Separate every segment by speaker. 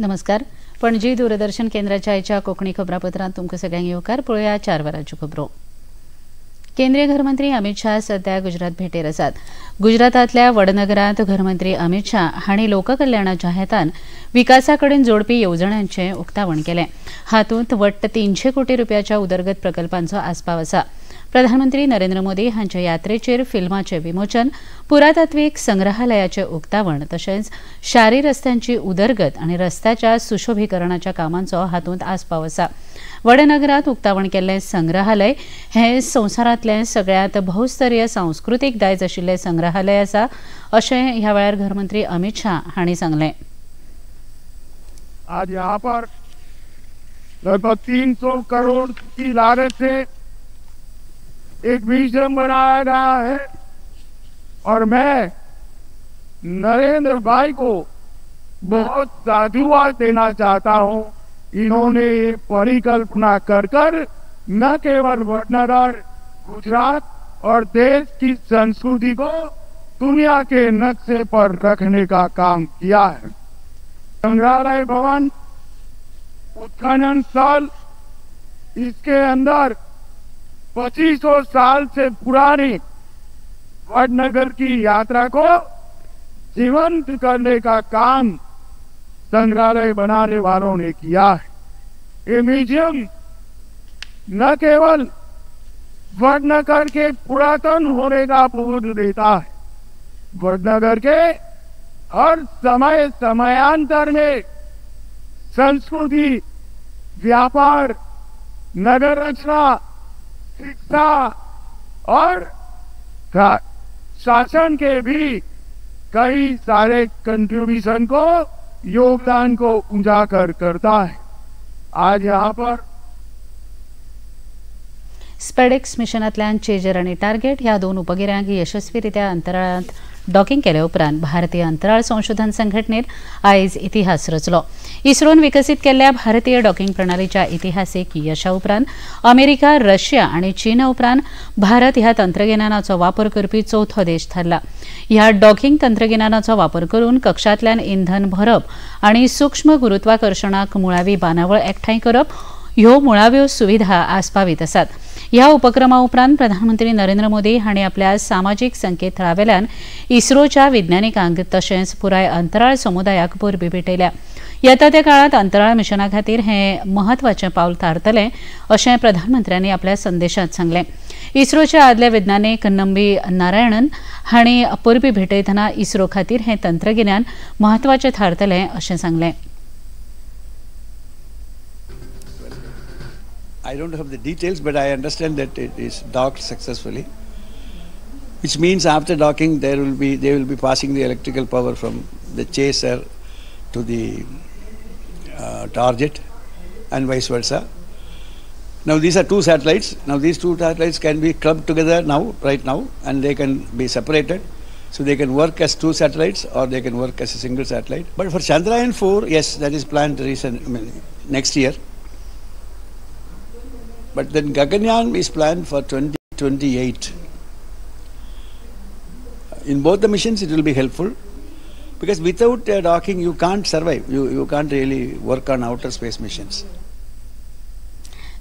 Speaker 1: नमस्कार. पणजी दूरदर्शन केंद्राच्या आयच्या कोंकणी खबरापत्रांत तुमकां सगळ्यांक येवकार. पळोवया 4 वरांच्यो खबरो. केंद्रीय घरमंत्री अमित शाह सध्या गुजरात भेटेर आसात. गुजरातांतल्या वडनगरांत घरमंत्री अमित शाह हांणी लोककल्याणाच्या हेतान विकासा कडेन जोडपी येवजण्यांचें उक्तावण केलें. हातूंत वट्ट 300 कोटी रुपयाच्या उदरगत प्रकल्पांचो आस्पाव आसा. प्रधानमंत्री नरेंद्र मोदी हांच्या यात्रेचेर फिल्माचें विमोचन, पुरातत्वीक संग्रहालयाचें उक्तावण तशेंच शारी रस्त्यांची उदरगत आनी रस्त्याच्या सुशोभीकरणाच्या कामांचो हातूंत आस्पाव आसा. वडनगरांत उक्तावण केल्लें संग्रहालय हें संवसारांतलें सगळ्यांत बहुस्तरीय सांस्कृतीक दायज आशिल्लें संग्रहालय आसा अशें ह्या वेळार घरमंत्री अमित शाह हांणी सांगलें.
Speaker 2: आज यहाँ पर लगभग 300 करोड़ की लागत से एक म्यूजियम बनाया गया है और मैं नरेंद्र भाई को बहुत साधुवाद देना चाहता हूं। इन्होंने ये परिकल्पना कर कर न केवल वडनगर, गुजरात और देश की संस्कृति को दुनिया के नक्शे पर रखने का काम किया है। संग्रहालय भवन, उत्खनन स्थल, इसके अंदर 2500 साल से पुरानी वडनगर की यात्रा को जीवंत करने का काम संग्रहालय बनाने वालों ने किया है। ये म्यूजियम न केवल वडनगर के पुरातन होने का बोध देता है, वडनगर के हर समय समयांतर में संस्कृति, व्यापार, नगर रचना, शिक्षा और शासन के भी कई सारे कंट्रीब्यूशन को, योगदान को उजागर करता है। आज यहाँ पर
Speaker 1: स्पेडेक्स मिशनांतल्यान चेजर आनी टार्गेट ह्या 2 उपगिऱ्यांक यशस्वीरित्या अंतराळांत डॉकिंग केले उपरांत भारतीय अंतराळ संशोधन संघटनेन आयज इतिहास रचलो. इस्रोन विकसीत केल्ल्या भारतीय डॉकिंग प्रणालीच्या इतिहासीक यशा उपरांत अमेरिका, रशिया आनी चीना उपरांत भारत ह्या तंत्रगिन्यानाचो वापर करपी चवथो देश थारला. ह्या डॉकिंग तंत्रगिन्यानाचो वापर करून कक्षांतल्यान इंधन भरप आनी सूक्ष्म गुरुत्वाकर्शणाक मुळावी बांदावळ एकठांय करप ह्यो मुळाव्यो सुविधा आस्पावीत आसात. ह्या उपक्रमा उपरांत प्रधानमंत्री नरेंद्र मोदी हांणी आपल्या सामाजीक संकेतथळावेल्यान इस्रोच्या विज्ञानिकांक तशेंच पुराय अंतराळ समुदायाक परबी भेटयल्या. येता त्या काळांत अंतराळ मिशना खातीर हें म्हत्वाचें पावल थारतलें अशें प्रधानमंत्र्यांनी आपल्या संदेशांत सांगलें. इस्रोचे आदले विज्ञानीक नंबी नारायणन हांणी परबी भेटयतना इस्रो खातीर हें तंत्रगिन्यान म्हत्वाचें थारतलें अशें सांगलें.
Speaker 3: I don't have the details, but I understand that it is docked successfully, which means after docking they will be passing the electrical power from the chaser to the target and vice versa. Now these are 2 satellites. Now these 2 satellites can be clubbed together now, right now, and they can be separated. So they can work as 2 satellites or they can work as a single satellite. But for Chandrayaan 4, yes, that is planned next year. But then Gaganyaan is planned for 2028. In both the missions it will be helpful because without docking you can't survive. You can't really work on outer space missions.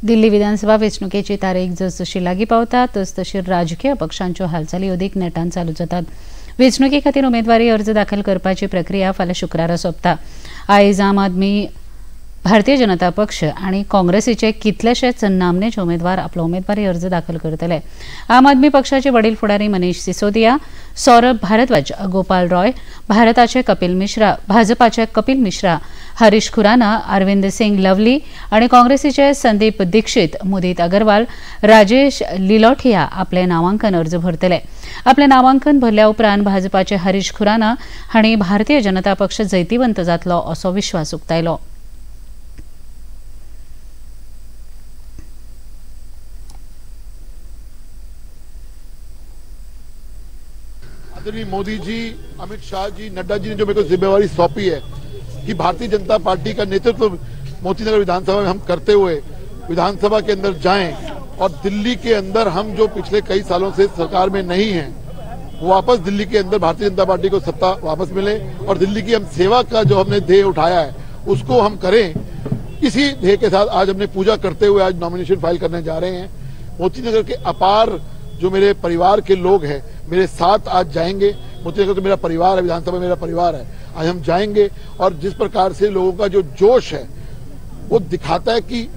Speaker 1: Delhi विधानसभा वेंचणुकेची तारीख जसजशी लागीं पावता तसतशी राजकीय पक्षांच्यो हालचाली अदीक नेटान चालू जातात. वेंचणुके खातीर उमेदवारी अर्ज दाखल करपाची प्रक्रिया फाल्यां शुक्रारा सोंपता. आयज आम आदमी, भारतीय जनता पक्ष आनी काँग्रेसीचे कितलेशेच नामनेचे उमेदवार आपलो उमेदवारी अर्ज दाखल करतले. आम आदमी पक्षाचे वडील फुडारी मनीष सिसोदिया, सौरभ भारद्वाज, गोपाल रॉय, भारताचे कपिल मिश्रा, भाजपाचे कपिल मिश्रा, हरीश खुराना, अरविंद सिंग लवली आनी काँग्रेसीचे संदीप दीक्षित, मुदित अगरवाल, राजेश लिलोठिया आपले नामांकन अर्ज भरतले. आपले नामांकन भरल्या उपरांत भाजपाचे हरीश खुराना हांणी भारतीय जनता पक्ष जैतिवंत जातलो असो विश्वास उक्तायलो.
Speaker 4: आदरणीय मोदी जी, अमित शाह जी, नड्डा जी ने जो मेरे को जिम्मेवारी सौंपी है कि भारतीय जनता पार्टी का नेतृत्व मोतीनगर विधानसभा में हम करते हुए विधानसभा के अंदर जाएं और दिल्ली के अंदर हम जो पिछले कई सालों से सरकार में नहीं हैं वापस दिल्ली के अंदर भारतीय जनता पार्टी को सत्ता वापस मिले और दिल्ली की हम सेवा का जो हमने ध्येय उठाया है उसको हम करें। इसी ध्येय के साथ आज हमने पूजा करते हुए आज नॉमिनेशन फाइल करने जा रहे हैं। मोतीनगर के अपार जो मेरे परिवार के लोग हैं मेरे साथ आज जाएंगे। मोतीनगर तो मेरा परिवार है, विधानसभा मेरा परिवार है। आज हम जाएंगे और जिस प्रकार से लोगों का जो जोश है वो दिखाता है कि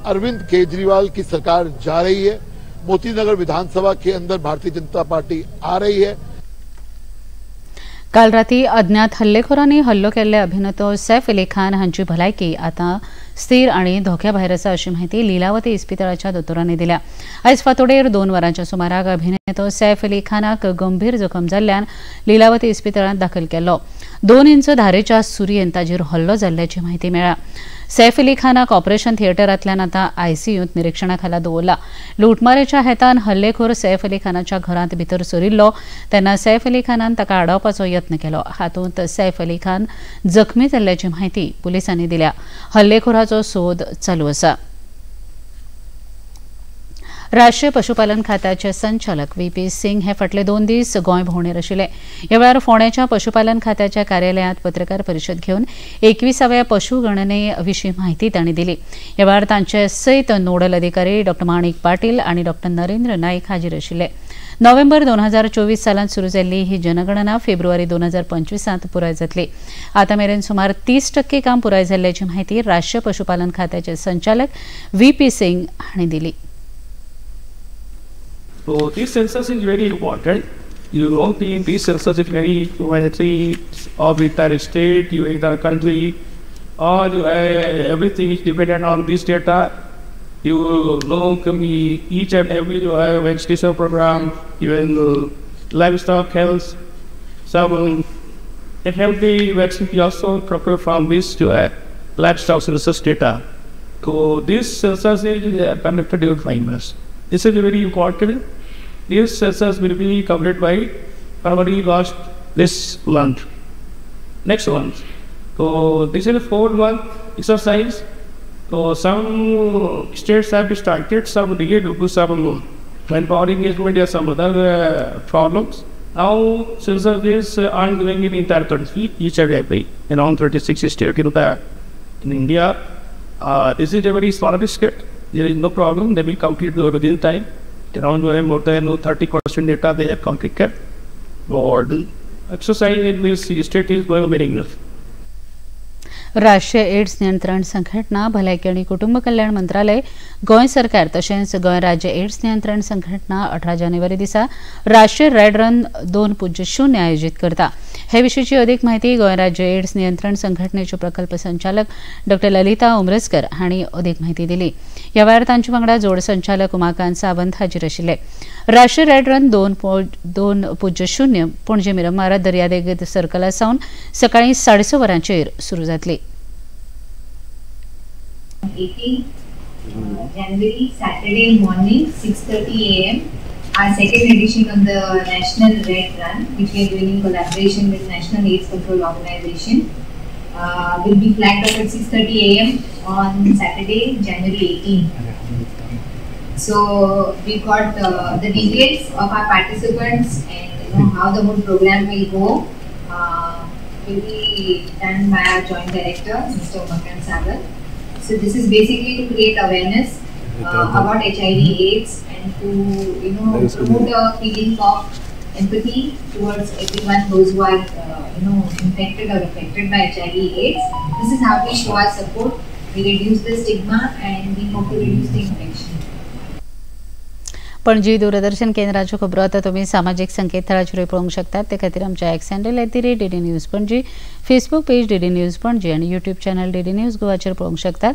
Speaker 4: अरविंद केजरीवाल की सरकार जा रही है, मोतीनगर विधानसभा के अंदर भारतीय जनता पार्टी आ रही है।
Speaker 1: काल राती अज्ञात हल्लेखोरांनी हल्लो केल्ले अभिनेतो सैफ अली खान हांची भलायकी आतां स्थिर आनी धोक्या भायर आसा अशी म्हायती लीलावती इस्पितळाच्या दोतोरांनी दिल्या। आयज फांतोडेर 2 वरांच्या सुमाराक अभिनेतो सैफ अली खानाक गंभीर जखम जाल्ल्यान लीलावती इस्पितळांत दाखल केल्लो। 2 इंच धारेच्या सुरयेन ताजेर हल्लो जाल्ल्याची म्हायती मेळ्ळा। सैफ अली खानाक ऑपरेशन थिएटरांतल्यान आतां आयसीयूंत निरिक्षणा खाला दवरला। लुटमारेच्या हेतान हल्लेखोर सैफ अली खानाच्या घरांत भितर सरिल्लो तेन्ना सैफ अली खानान ताका आडावपाचो यत्न केलो। हातूंत सैफ अली खान जखमी जाल्ल्याची म्हायती पुलिसांनी दिल्या। हल्लेखोराचो सोद चालू आसा। राष्ट्रीय पशुपालन खात्याचे संचालक व्ही.पी. सिंग हे फाटले 2 दीस गोंय भोंवडेर आशिल्ले। ह्या वेळार फोंड्याच्या पशुपालन खात्याच्या कार्यालयांत पत्रकार परिशद घेवन 21व्या पशुगणने विशीं म्हायती तांणी दिली। ह्या वेळार तांचे सयत नोडल अधिकारी डॉ. माणिक पाटील आनी डॉ. नरेंद्र नाईक हाजीर आशिल्ले। नोव्हेंबर 2024 सालांत सुरू जाल्ली ही जनगणना फेब्रुवारी 2025 पुराय जातली। आतां मेरेन सुमार 30% काम पुराय जाल्ल्याची म्हायती राष्ट्रीय पशुपालन खात्याचे संचालक व्ही.पी. सिंग हांणी दिली।
Speaker 5: So this census is very important. You know, this census is very of the entire state, you entire country, all everything is dependent on this data. You know each and every vaccination program, even livestock health, some healthy vaccine also proper from this to livestock census data. So this census is conducted during 5 months. This is very important. This census will be covered by February last this month, next month. So this is a 4-month exercise. So some states have started, some delayed due to some manpower engagement or some other problems. Now census is ongoing in entire country, each and every around 36 states in India. This is a very small state. There is no problem. They will complete within time. Around more than 30% data they have completed. Or exercise in this state is going very well.
Speaker 1: राष्ट्रीय AIDS नियंत्रण संघटना, भलायकी आनी कुटुंब कल्याण मंत्रालय, गोंय सरकार तशेंच गोंय राज्य एड्स नियंत्रण संघटना 18 जानेवारी दिसा राष्ट्रीय रॅड रन 2.0 आयोजीत करता। हे विशींची अधिक माहिती गोंय राज्य एड्स नियंत्रण संघटनेचे प्रकल्प संचालक डॉ. ललिता उमरसकर हांणी अधिक माहिती दिली। ह्या वेळार तांचे वांगडा जोड संचालक उमाकांत सावंत हाजीर आशिल्ले। राष्ट्रीय रॅड रन 2.0 पणजे मिरमार दर्यादेग सर्कला सावन सकाळी 6:30 वरांचेर सुरू जातली।
Speaker 6: 18 January, Saturday morning, 6:30 a.m. our second edition of the National Red Run, which we are doing in collaboration with National AIDS Control Organization, will be flagged off at 6:30 a.m. on Saturday, January 18. So we got the details of our participants and you know how the whole program will go. Will be done by our Joint Director, Mr. Umakant Sagar. So this is basically to create awareness about HIV/AIDS and to promote a feeling of empathy towards everyone, those who are infected or affected by HIV/AIDS. This is how we show our support. We reduce the stigma and we hope to reduce the infection.
Speaker 1: Panaji Doordarshan केंद्राच्यो खबरो आतां तुमी सामाजीक संकेतथळाचेरूय पळोवंक शकतात। ते खातीर आमच्या X handle @DD News Panaji, Facebook page DD News Panaji आनी यूट्यूब चॅनल डीडी न्यूज गोवाचेर पळोवंक शकतात।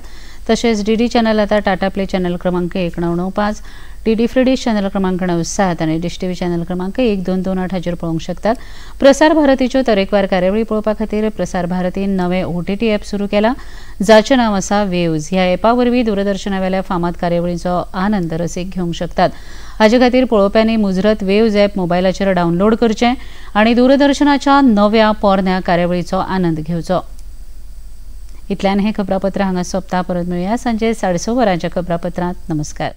Speaker 1: तशेंच डीडी चॅनल आतां टाटा प्ले चॅनल क्रमांक 1995, डीडी फ्री डिश चॅनल क्रमांक 97 आनी डिश टीव्ही चॅनल क्रमांक 1228 हाचेर पळोवंक शकतात। प्रसार भारतीच्यो तरेकवार कार्यावळी पळोवपा खातीर प्रसार भारतीन नवें OTT app सुरू केलां, जाचें नांव आसा वेव्ज। ह्या एपा वरवीं दूरदर्शनावेल्या फामाद कार्यावळींचो आनंद रसीक घेवंक शकतात। हाजे खातीर पळोवप्यांनी मुजरत वेव्ज एप मोबायलाचेर डावनलोड करचें आनी दूरदर्शनाच्या नव्या पोरण्या कार्यावळीचो आनंद घेवचो। इतल्यान हें खबरापत्र हांगा सोंपता। परत मेळुया सांजे 6:30 वरांच्या खबरापत्रांत। नमस्कार।